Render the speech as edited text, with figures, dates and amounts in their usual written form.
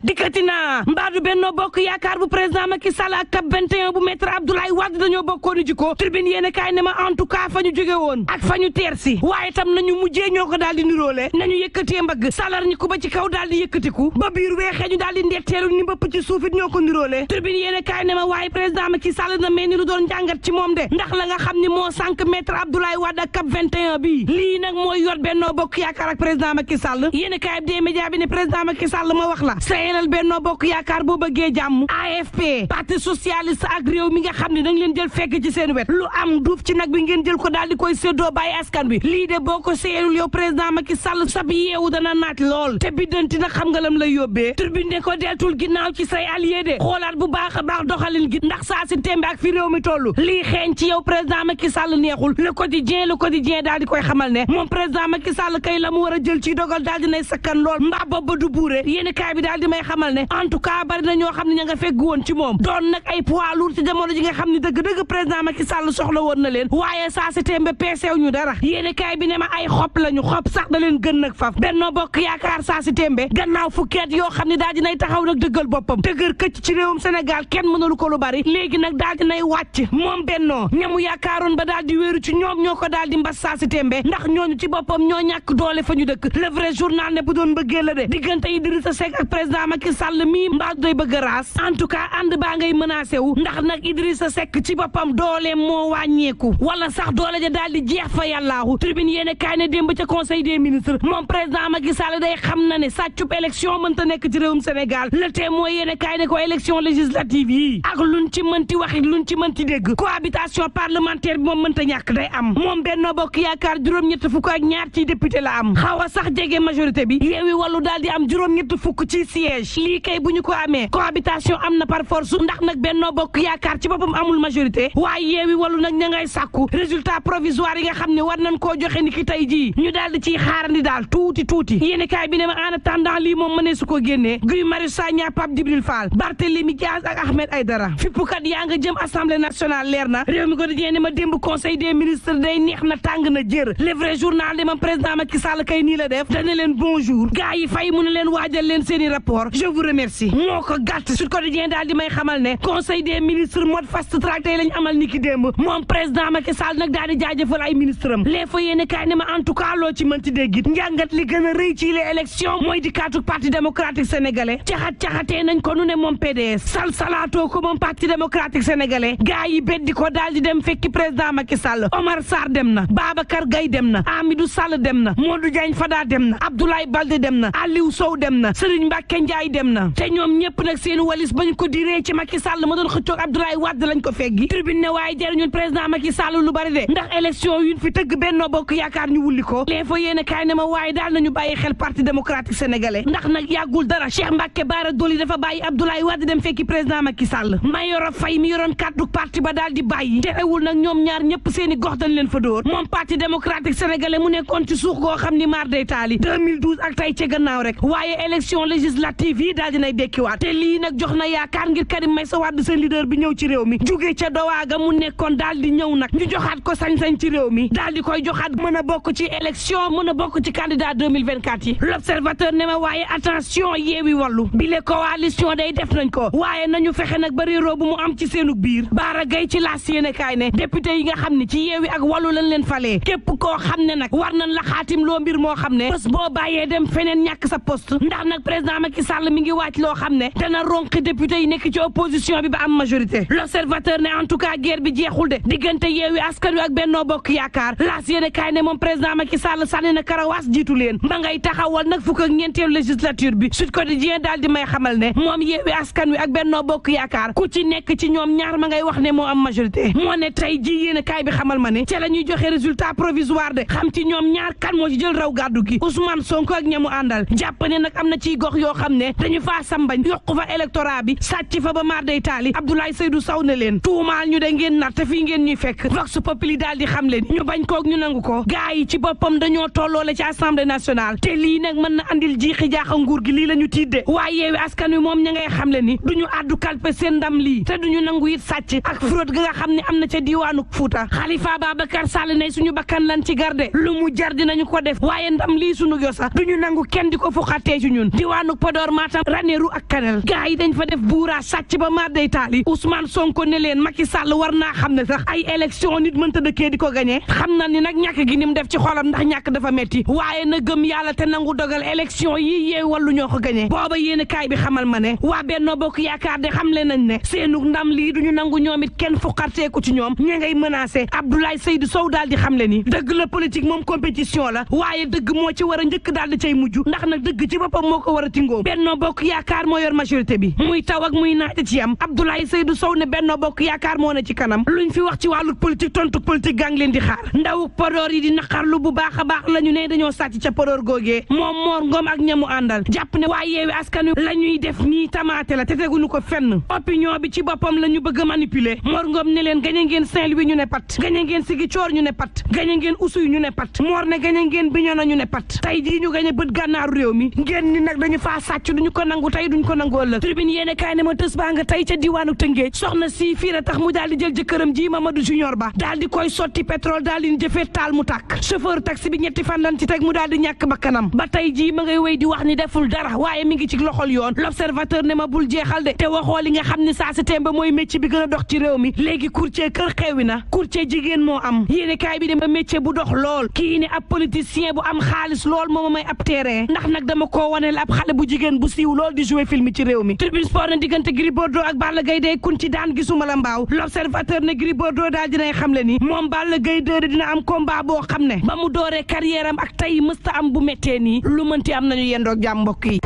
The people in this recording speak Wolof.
dikkati na mbaadu Benno Bokk Yaakaar bu président Macky Sall ak CAP 21 bu maître Abdoulaye Wade dañoo bokkoon jikko tribune yéen kaay ne ma en tout cas fa ñu jóge woon ak fa ñu teer si waaye tam nañu mujjee ñoo ko daal di niroole nañu yëkkatee mbagg salar ñi ko ba ci kaw daal di yëkkatiku ba biir weexee ñu daal di ndetteelu ni mbëpp ci suufit ñoo ko niroole tribune yéen kaay ne ma waaye président Macky Sall na mel ni lu doon njàngat ci moom de ndax la nga xam ni moo sànq maître Abdoulaye Wade ak CAP 21 bi lii nag mooy yor Benno Bokk Yaakaar ak président Macky Sall yéen kaay bi des médias bi ne président Macky Sall ma wax la sayelal Benno Bokk Yaakaar boo bëggee jàmm AFP parti socialiste ak réew mi nga xam ne dañ leen jël fekk ci seen wet lu am duuf ci nag bi ngeen jël ko daal di koy séddoo bàyyi askan bi lii de boo ko sayelul yow président Macky Sall sab yeewu dana naat lool te biddanti nag xam nga lam lay yóbbee turbine ne ko deltul ginnaaw ci say allié de xoolaat bu baax a baax doxalin gi ndax saa si tembe ak fi réew mi toll lii xeeñ ci yow président Macky Sall neexul le quotidien daal di koy xamal ne moom président Macky Sall kay la mu war a jël ci dogal daal di nay sakkan lool mbaa booba du buure yéen kaay bi daal di may xamal ne en tout cas bari na ñoo xam ne ña nga fegg woon ci moom doon nag ay poids lourd ci jamono ji nga xam ne dëgg-dëgg président Macky Sall soxla woon na leen waaye saa si tembe peesew ñu dara yéen kaay bi ne ma ay xob lañu xob sax da leen gën nag faf Benno Bokk Yaakaar saa si tembe gannaaw fukkeet yoo xam ne daal di nay taxaw nag dëggal boppam dëgër këcc ci réewum Sénégal kenn mënalu ko lu bari léegi nag daal di nay wàcc moom Benno ñamu yaakaaroon ba daal di wéeru ci ñoom ñoo ko daal di mbas saa si tembe ndax ñooñu ci boppam ñoo ñàkk doole fa ñu dëkk le vrai journal ne bu doon bëggee la de diggante Idrissa Seck ak président Macky Sall mii mbaa doy bëgg a raas en tout cas ànd baa ngay menacé wu ndax nag Idrissa Seck ci boppam doole moo wàññeeku wala sax doole ja daal di jeex fa yàllaahu tribune yéene kaay ne démb ca conseil des ministres moom président Macky Sall day xam na ne sàccub élection mënta nekk ci réewum Sénégal le témoin yéene kaay ne ko élection législative yi ak luñ ci mënti waxi luñ ci mënti dégg cohabitation parlementaire bi moom mënta ñàkk day am moom Benno Bokk Yaakaar juróom-ñett fukk ak ñaar ci député la am xaw a sax jege majorité bi Yewwi Wallu daal di am juróom-ñett fukk ci siège lii kay bu ñu ko amee cohabitation am na par force ndax nag Benno Bokk Yaakaar ci boppam amul majorité waaye Yewwi Wallu nag ña ngay sàkku résultat provisoire yi nga xam ne war nañ koo joxe ni ki tey jii ñu daal di ciy xaarandi daal tuuti yéeni kaay bi ne ma en attendant lii moom mënee su ko génnee Guy Marius Sagna Pape Djibril Fall Barthélémy Dias ak Ahmed Aïdara fippukat yaa nga jëm assemblée nationale leer na réew mi ko di ne ma démb conseil des ministres day neex na tàng na jër le vrai journal de ma président Macky Sall kay nii la def dana leen bonjour gars yi fay mu ne leen waajal leen seeni rapport je vous remercie moo ko gàtt Sud Quotidien daal di may xamal ne conseil des ministres mode fast track tey lañ amal ni ki démb moom président Macky Sall nag daal di jaajëfal ay ministre am les fa yéene kaay ne ma en tout cas loo ci mënti déggit njàngat li gën a rëy ci les élections mooy di kaatu parti démocratique sénégalais caxatee nañ ko nu ne moom PDS salaatoo ko moom parti démocratique sénégalais gars yi beddi ko daal di dem fekki président Macky Sall Omar Sarr dem na Babacar Gaye dem na Amidou Sall dem na Modou Diagne Fada dem na Abdoulaye Baldé dem na Aliou Sow dem na Serigne Mbacké Ndiaye dem na te ñoom ñëpp nag seen walis bañ ko diree ci Macky Sall ma doon xëccoog Abdoulaye Wade lañ ko feggi tribune ne waaye jëriñu président Macky Sall lu bari de ndax élection yuñ fi tëgg Benno Bokk Yaakaar ñu wulli ko les fa yéene kaay ne ma waaye daal nañu bàyyi xel parti démocratique sénégalais ndax nag yàggul dara Cheikh Mbacké Bara Dolly dafa bàyyi Abdoulaye Wade dem fekki président Macky Sall Mayoro Faye mi yoroon kàddu parti ba daal di bàyyi terewul nag ñoom ñaar ñëpp seeni gox dañ leen fa dóor moom parti démocratique sénégalais mu nekkoon ci suux goo xam ni maar day taali 2012 ak tey ca gannaaw rek waaye élection législative yi daal dinay dekkiwaat te lii nag jox na yaakaar ngir Karim Meïssa Wade seen leader bi ñëw ci réew mi jóge ca dowaaga mu nekkoon daal di ñëw nag ñu joxaat ko sañ-sañ ci réew mi daal di koy joxaat mën a bokk ci élection mën a bokk ci candidat 2024 yi l'observateur ne ma waaye attention Yewwi Wallu bi le coalition day def nañ ko waaye nañu fexe nag ba réeroo bu mu am ci seenu biir Bara Gaye ci laas yéene kaay ne député yi nga xam ne ci Yewwi ak Wallu lañ leen falee képp koo xam ne nag war nañ la xaatim loo mbir moo xam ne bés boo bàyyee dem feneen ñàkk sa poste ndax nag président Macky Sall mi ngi wàcc loo xam ne dana ronqi député yi nekk ci opposition bi ba am majorité l'observateur ne en tout cas guerre bi jeexul de diggante Yewwi Askan Wi ak Benno Bokk Yaakaar laas yéene kaay ne moom président Macky Sall sànni na karawaas jiitu leen ma ngay taxawal nag fukk ak ñeenteelu législature bi Sud Quotidien daal di may xamal ne moom Yewwi Askan Wi ak Benno Bokk Yaakaar ku ci nekk ci ñoom ñaar ma ngay wax ne moo am majorité moo ne tey ji yéene kaay bi xamal ma ne ca la ñuy joxe résultat provisoire de xam ci ñoom ñaar kan moo ci jël raw gàddu gi Ousmane Sonko ak ñamu àndal jàpp ne nag am na ciy gox yoo xam ne dañu faa sambañ yokku fa électorat bi sàcc fa ba maar day taali Abdoulaye Seydou Sow ne leen tuumaal ñu de ngeen nar te fii ngeen ñuy fekk Vox Populi daal di xam leen ñu bañ koog ñu nangu ko gaa yi ci boppam dañoo tolloole ci assemblée nationale te lii nag mën na andil jiixi jaaxa nguur gi lii la ñu tiidde waaye Yewwi Askan Wi moom ña ngay xam le ni duñu àddu kalpe seen ndam lii te duñu nangu it sàcc ak fraude ga nga xam ne am na ca diwaanu Fuuta Khalifa Babacar Sall ne suñu bakkan lan ci garde lu mu jar dinañu ko def waaye ndam lii suñu yosa duñu nangu kenn di ko fuxatee ci ñun diwaanu Podor Matam Ranérou ak Kanel gars yi dañ fa def buura sàcc ba mar day taali Ousmane Sonko ne leen Macky Sall war naa xam ne sax ay élection nit mënta dëkkee di ko gañee xam na ni nag ñàkk gi ni mu def ci xolam ndax ñàkk dafa metti waaye na gëm yàlla te nangu dogal élection yi yee wallu ñoo ko gañee booba yéen kaay bi xamal ma ne waa Benno Bokk Yaakaar de xam le nañ ne seenu ndam lii duñu nangu ñoom it kenn fuqarteeku ci ñoom ña ngay menacé Abdoulaye Seydou Sow daal di xam le ni dëgg la politique moom compétition la waaye dëgg moo ci war a njëkk daal di cay mujj ndax nag dëgg ci boppam moo ko war a tingóom Benno Bokk Yaakaar moo yor majorité bi muy taw ak muy naaj ci yam Abdoulaye Seydou Sow ne Benno Bokk Yaakaar moo ne ci kanam luñ fi wax ci wàllu politique tontu politique gaa ngi leen di xaar ndaw Podor yi di naqarlu bu baax a baax la ñu ne dañoo sàcc ca Podor googee moom Mor Ngom ak ñamu àndal jàpp ne waa Yewwi Askan Wi la ñuy def nii tamaate la te teguñu ko fenn opinion bi ci boppam la ñu bëgg a manipuler Mor Ngom ne leen gañe ngeen Saint-Louis ñu ne pat gañe ngeen Ziguinchor ñu ne pat gañe ngeen Oussouye ñu ne pat Mor ne gañe ngeen Bignona ñu ne pat tey jii ñu gañe bët gànnaaru réew mi ngeen ni nag dañu faa sàcc duñu ko nangu tey duñu ko nangu ëllëg tribune yéene kaay ne ma tës baa nga tey ca diwaanu Tëngéej soxna si fii la tax mu daal di jël jëkkëram ji Mamadou Junior Ba daal di koy sotti pétrole daal di jëfee taal mu tàkk chauffeur taxi bi ñetti fan lan ci teg mu daal di ñàkk bakkanam ba tey jii ma ngay wéy di wax ni deful dara waaye mi ngi ci loxol yoon l'observateur ne ma bul jeexal de te waxoo li nga xam ne saa si tembe mooy métier bi gën a dox ci réew mi léegi courtier kër xewi na courtier jigéen moo am yéene kaay bi de ma métier bu dox lool kii ne ab politicien bu am xaalis lool moo ma may ab terrain ndax nag dama koo waneel ab xale bu jigéen bu siiw lool di jouer film ci réew mi tribune sport ne diggante Gris Bordeaux ak Balla Gaye de kun ci daan gisuma la mbaaw l'observateur ne Gris Bordeaux daal dinay xam le ni moom Balla Gaye dina am combat boo xam ne ba mu dooree carrière am ak tey mësta am bu méttee nii lu mënti am nañu yendoog jàmm mbokk yi